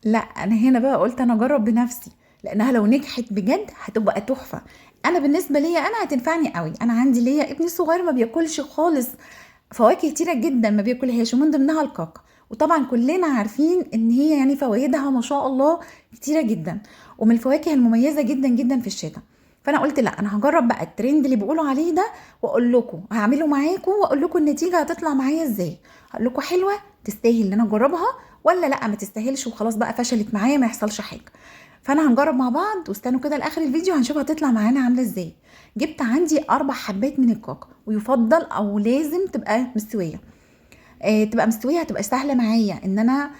لا انا هنا بقى قلت انا اجرب بنفسي، لانها لو نجحت بجد هتبقى تحفة. انا بالنسبة ليا انا هتنفعني قوي. انا عندي ليا ابني الصغير ما بياكلش خالص فواكه كتيرة جدا، ما بياكلهاش، ومن ضمنها الكاكا. وطبعا كلنا عارفين ان هي فوائدها ما شاء الله كتيرة جدا، ومن الفواكه المميزة جدا جدا في الشتاء. فانا قلت لا، انا هجرب بقى الترند اللي بيقولوا عليه ده، واقول لكم هعمله معاكم، واقول لكم النتيجة هتطلع معايا ازاي. هقول لكم حلوة تستاهل ان انا اجربها ولا لا ما تستاهلش وخلاص بقى فشلت معايا ما يحصلش حاجة. فانا هنجرب مع بعض، واستنوا كده لاخر الفيديو هنشوف هتطلع معانا عامله ازاي. جبت عندي 4 حبات من الكاكا، ويفضل او لازم تبقى مستوية. تبقى مستوية هتبقى سهلة معايا ان انا،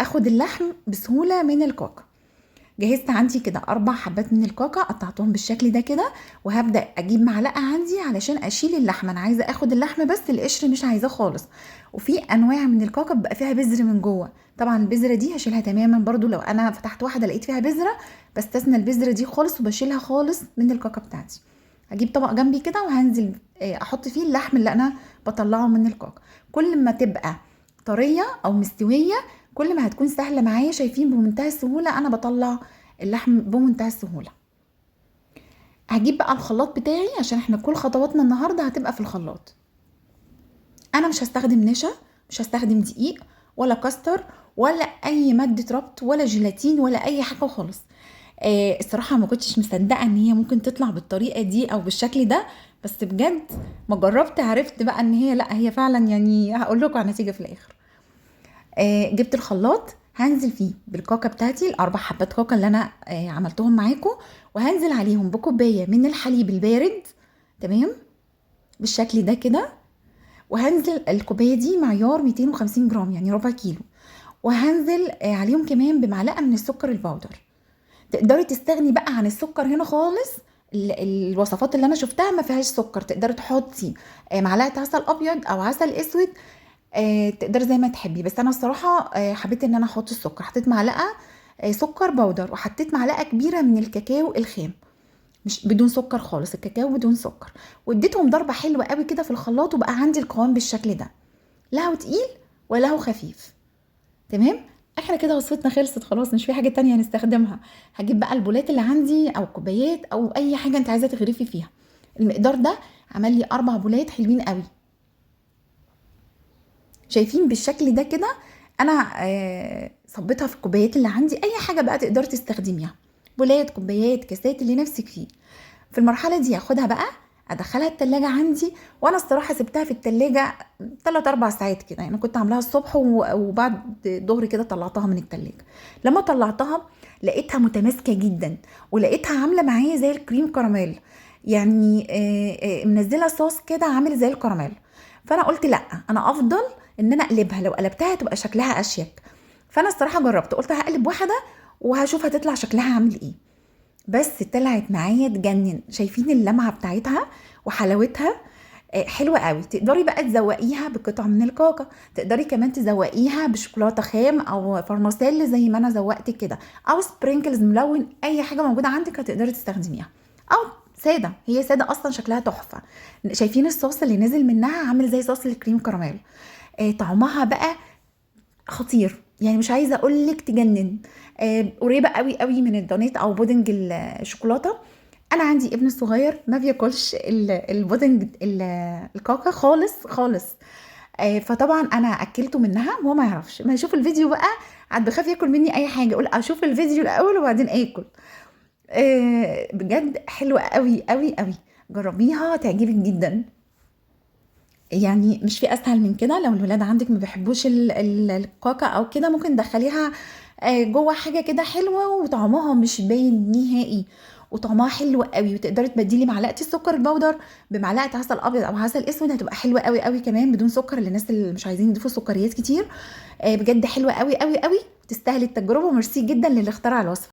اخد اللحم بسهولة من الكاكا. جهزت عندي كده 4 حبات من الكاكا، قطعتهم بالشكل ده كده، وهبدا اجيب معلقه عندي علشان اشيل اللحمة. انا عايزه اخد اللحمة بس، القشر مش عايزاه خالص. وفي انواع من الكاكا بيبقى فيها بذر من جوه، طبعا البذرة دي هشيلها تماما برضو. لو انا فتحت واحدة لقيت فيها بذرة بستثنى البذرة دي خالص وبشيلها خالص من الكاكا بتاعتي. هجيب طبق جنبي كده وهنزل، احط فيه اللحم اللي انا بطلعه من الكاكا. كل ما تبقى طرية او مستوية كل ما هتكون سهلة معايا. شايفين بمنتهى السهولة انا بطلع اللحم بمنتهى السهولة. هجيب بقى الخلاط بتاعي عشان احنا كل خطواتنا النهارده هتبقى في الخلاط. انا مش هستخدم نشا، مش هستخدم دقيق ولا كاستر ولا اي مادة ربط ولا جيلاتين ولا اي حاجة خالص. الصراحة ما كنتش مصدقه ان هي ممكن تطلع بالطريقة دي او بالشكل ده، بس بجد ما جربت عرفت بقى ان هي لا، هي فعلا هقول لكم على النتيجة في الاخر. جبت الخلاط هنزل فيه بالكاكا بتاعتي، ال4 حبات كاكا اللي انا، عملتهم معاكم، وهنزل عليهم بكوبايه من الحليب البارد، تمام بالشكل ده كده. وهنزل الكوباية دي معيار 250 جرام يعني ربع كيلو. وهنزل، عليهم كمان بمعلقه من السكر البودر. تقدري تستغني بقى عن السكر هنا خالص، الوصفات اللي انا شفتها ما فيهاش سكر. تقدري تحطي، معلقه عسل ابيض او عسل اسود، تقدري زي ما تحبي، بس انا الصراحة، حبيت ان انا احط السكر. حطيت معلقه، سكر بودر، وحطيت معلقه كبيرة من الكاكاو الخام، مش بدون سكر خالص، الكاكاو بدون سكر. واديتهم ضربه حلوة قوي كده في الخلاط، وبقى عندي القوام بالشكل ده، لا هو تقيل ولا هو خفيف. تمام، احنا كده وصفتنا خلصت خلاص، مش في حاجة تانية هنستخدمها. هجيب بقى البولات اللي عندي او كوبايات او اي حاجة انت عايزه تغرفي فيها. المقدار ده عمل لي 4 بولات حلوين قوي، شايفين بالشكل ده كده. انا، صبيتها في الكوبايات اللي عندي، اي حاجة بقى تقدري تستخدميها، بولات، كوبايات، كاسات، اللي نفسك فيه. في المرحلة دي هاخدها بقى ادخلها التلاجة عندي، وانا الصراحة سبتها في التلاجة 3-4 ساعات كده، كنت عاملاها الصبح وبعد الظهر كده طلعتها من التلاجة. لما طلعتها لقيتها متماسكة جدا، ولقيتها عامله معايا زي الكريم كراميل، منزله صوص كده عامل زي الكراميل. فانا قلت لا، انا افضل ان انا اقلبها، لو قلبتها تبقى شكلها اشيك. فانا الصراحة جربت، قلت هقلب واحدة وهشوف هتطلع شكلها عامل ايه، بس طلعت معايا تجنن. شايفين اللمعة بتاعتها وحلاوتها، حلوة قوي. تقدري بقى تزوقيها بقطع من الكاكا، تقدري كمان تزوقيها بشوكولاته خام او فرماسيل زي ما انا زوقت كده، او سبرينكلز ملون، اي حاجة موجودة عندك هتقدري تستخدميها، او ساده، هي ساده اصلا شكلها تحفة. شايفين الصوص اللي نزل منها عامل زي صوص الكريم كراميل، طعمها بقى خطير، مش عايزه اقول لك تجنن. قريبه قوي قوي من الدونيت او بودنج الشوكولاتة. انا عندي ابن صغير ما بياكلش البودنج الكاكا خالص خالص، فطبعا انا اكلته منها وهو ما يعرفش، ما يشوف الفيديو بقى عاد بخاف ياكل مني اي حاجة، اقول اشوف الفيديو الاول وبعدين اكل. بجد حلوة قوي قوي قوي، جربيها تعجبك جدا. مش في اسهل من كده. لو الولاد عندك ما بيحبوش الكاكا او كده، ممكن تدخليها، جوه حاجة كده حلوة وطعمها مش باين نهائي، وطعمها حلو قوي. وتقدري تبدلي معلقه السكر البودر بمعلقه عسل ابيض او عسل اسود، هتبقى حلوة قوي قوي كمان بدون سكر للناس اللي مش عايزين يضيفوا سكريات كتير. بجد حلوة قوي قوي قوي، تستاهل التجربة. وميرسي جدا للي اخترع الوصفة.